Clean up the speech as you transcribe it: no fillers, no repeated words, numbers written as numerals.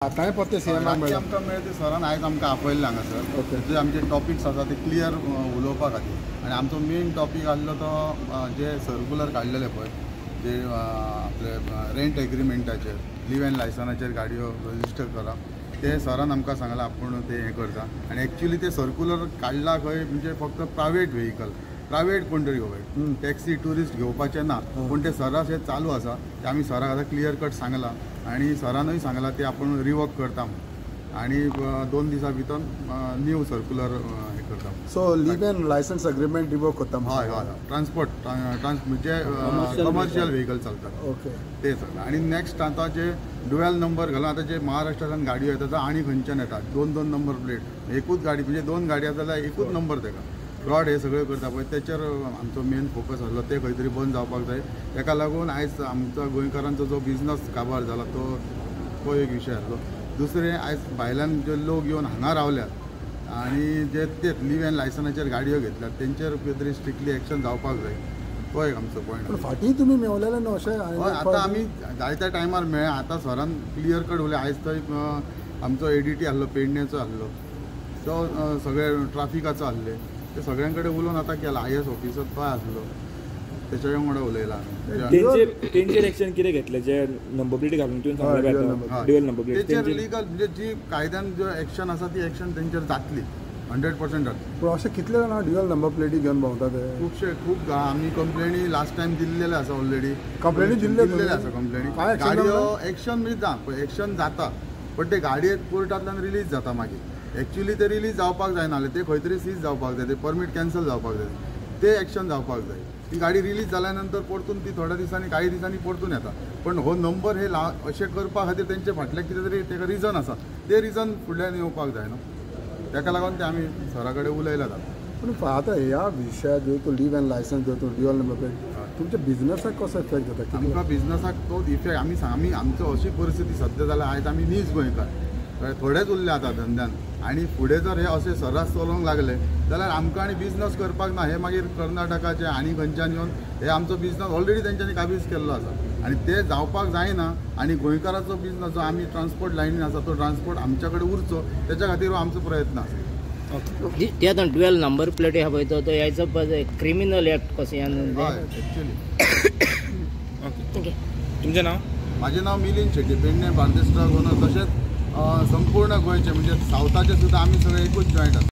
आतांय परते सीएमाक मेळ्ळा. आमकां मेळ्ळें ते सरान आयज आमकां आपयल्लें हांगासर. जे आमचे टॉपिक्स आसा ते क्लियर उलोवपा खातीर. आनी आमचो मेन टॉपीक आसलो तो जे सर्कुलर काडलेले पळय, जे आपले रेंट एग्रीमेंटाचेर, लिव एंड लायसनाचेर गाडयो रजिस्टर करा, ते सरान आमकां सांगलां आपूण ते हें करता. आनी एक्चुली ते सर्कुलर काडला खंय म्हणजे फक्त प्रायवेट व्हेकल, प्रायवेट कोण तरी घेवपाक, टॅक्सी ट्युरिस्ट घेवपाचें ना. पूण ते सरास हे चालू आसा, ते आमी सराक आतां क्लियर कट सांगलां आनी सरानूय सांगलां ते आपूण रिवर्क करता म्हणून. आनी 2 दिसां भितर न्यू सर्कुलर हें करता. So leave and licence agreement revoke करता. हय हय, ट्रान्सपोर्ट म्हणजे कमर्शियल व्हेकल चलतात ओके ते सगळें. आनी नेक्स्ट आतां जे डुएल नंबर घालून आतां जे महाराष्ट्रांतल्यान गाडयो येतात आनी खंयच्यान येतात 2-2 नंबर प्लेट, एकूच गाडी म्हणजे 2 गाडी आसा जाल्यार एकूच नंबर तेका फ्रॉड हे सगळें करता पळय, तेचेर आमचो मेन फोकस आसलो. ते खंय तरी बंद जावपाक जाय. तेका लागून आयज आमचो गोंयकारांचो जो बिजनस काबार जाला तो एक विशय आसलो. दुसरें, आयज भायल्यान जे लोक येवन हांगा रावल्यात आनी जे ते लिव एंड लायसनाचेर गाडयो घेतल्यात तेंचेर कितें तरी स्ट्रिक्टली एक्शन जावपाक जाय, तो एक आमचो पॉयंट. पूण फाटीं तुमी मेवलेले न्हू अशें? आतां आमी जायत्या टायमार मेळ्ळे. आतां सरान क्लियर कट उलय. आयज थंय आमचो एडीटी आसलो, पेडण्याचो आसलो, तो सगळे ट्राफिकाचो आसले, ते सगळ्यां कडेन उलोवन आतां केला. IAS officer तो आसलो, तेच्या वांगडा उलयला. तेंचेर एक्शन कितें घेतलें जे नंबर प्लेट घालून तुवें सांगलें ड्युअल नंबर प्लेट, तेचेर लिगल म्हणजे जी कायद्यान जो एक्शन आसा ती एक्शन तेंचेर जातली, 100% जातली. पूण अशें कितले जाणां ड्युअल नंबर प्लेटी घेवन भोंवता ते? खुबशे, खूब. आमी कंप्लेनी लास्ट टायम दिल्लेले आसा ऑलरेडी. कंप्लेनी दिल्लेले आसा. कंप्लेनी गाडयो एक्शन म्हणजे ना एक्शन जाता, बट ते गाडये कोर्टांतल्यान रिलीज जाता मागीर. एक्चुली ते रिलीज जावपाक जायना, ते खंय तरी सीज जावपाक जाय, ते परमीट कॅन्सल जावपाक जाय, ते एक्शन जावपाक जाय. ती गाडी रिलीज जाल्या नंतर परतून ती थोड्या दिसांनी, काही दिसांनी परतून येता. पण हो नंबर हे अशें करपा खातीर तेंचे फाटल्यान कितें तरी तेका रिजन आसा, ते रिजन फुडल्यान येवपाक जाय न्हू. तेका लागून ते आमी सरा कडेन उलयला जाता. पूण आतां ह्या विशयाक जो तूं लिव एंड लायसन्स जो तूं ड्युअल नंबर प्लेट, तुमच्या बिजनसाक कसो इफेक्ट जाता? आमकां बिजनसाक तोच इफेक्ट. आमी आमचो अशी परिस्थिती सद्या जाल्या. आयज आमी नीज गोंयकार, थोडेच उरले आतां धंद्यान. आनी फुडें जर हे अशें सर्रास चलोवंक लागले जाल्यार आमकां आनी बिजनस करपाक ना. हे मागीर कर्नाटकाचे आनी खंयच्यान येवन हे आमचो बिजनस ऑलरेडी तेंच्यांनी काबीज केल्लो आसा आनी ते जावपाक जायना. आनी गोंयकाराचो बिजनस जो आमी ट्रान्सपोर्ट लायनीन आसा तो ट्रान्सपोर्ट आमच्या कडेन उरचो तेच्या खातीर हो आमचो प्रयत्न आसा. ते आतां ड्युअल नंबर प्लेट आहा पळय तो हेजो क्रिमिनल एक्ट कसो. हय, एक्चुली. ओके, तुमचें नांव? म्हाजें नांव मिलिंद शेट्टी, पेडणे बार्देस ट्रक ओनर. तशेंच संपूर्ण गोंयचे म्हणजे सावथाचे सुद्दां आमी सगळे एकूच जॉयंट आसा.